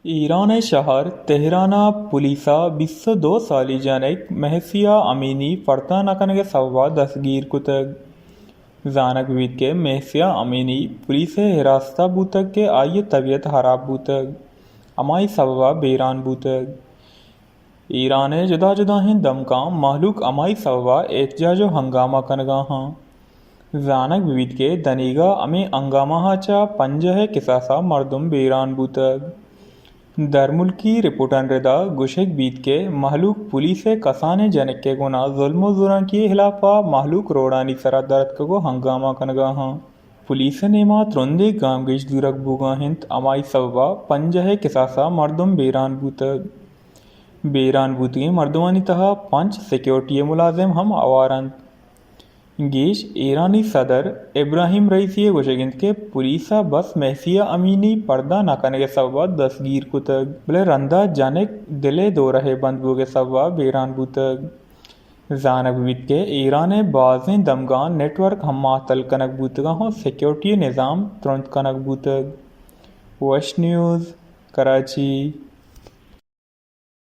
ایران ءِ شہر تہران ءَ پولیس ءَ بیست ءُ دو سالی جنک مہسیہ امینی پردہ نہ کنگ ءِ سبب ءَ دستگیر کتگ۔ زانگ بہ بیت کہ مہسیہ امینی پولیس ءِ حراست ءَ بوتگ کہ آئی ءِ طبیعت ہراب بوتگ، ہمائی سبب ءَ بیران بوتگ۔ ایران ءِ جدا جدائیں دمگاں مہلوک ہمائی سبب ءَ احتجاج ءُ ہنگامہ کنگ ءَ آں۔ زانگ بہ بیت کہ دنیگا ہمے ہنگامہ ءَ چہ پنجاہ ءِ کساس ءَ مردم بیران بوتگ۔ درملکی رپورٹانی ردا گوشگ بیت کہ مہلوک پولیس ءِ کسانیں جنک ءِ گونا ظلم ءُ زورانکی ءِ ہلاپ ءَ مہلوک روڈانی سرا در اتکگ ءُ ہنگامہ کنگ ءَ آں۔ پولیس ءِ نیما ترندیں گامگیج زورگ بوگا انت، ہمائی سبب ءَ پنجاہ ءِ کساس ءَ مردم بیران بوتگ۔ بیران بوتگیں مردمانی تہا پنچ سیکورٹی ءِ ملازم ہم ہوار انت۔ گیش ایرانی صدر ابراہیم رئیسی ءِ گوشگ انت کہ پولیس ءَ بس مہسیہ امینی پردہ نہ کنگ ءِ سبب ءَ دستگیر کتگ، بلے رندا جنک دل ءِ دورہ ءِ بند بوگ ءِ سبب ءَ بیران بوتگ۔ زانگ بہ بیت کہ ایران ءِ بازیں دمگاں نیٹ ورک ہم معطل کنگ بوتگ ءُ سیکورٹی ءِ نظام ترند کنگ بوتگ۔ وش نیوز، کراچی۔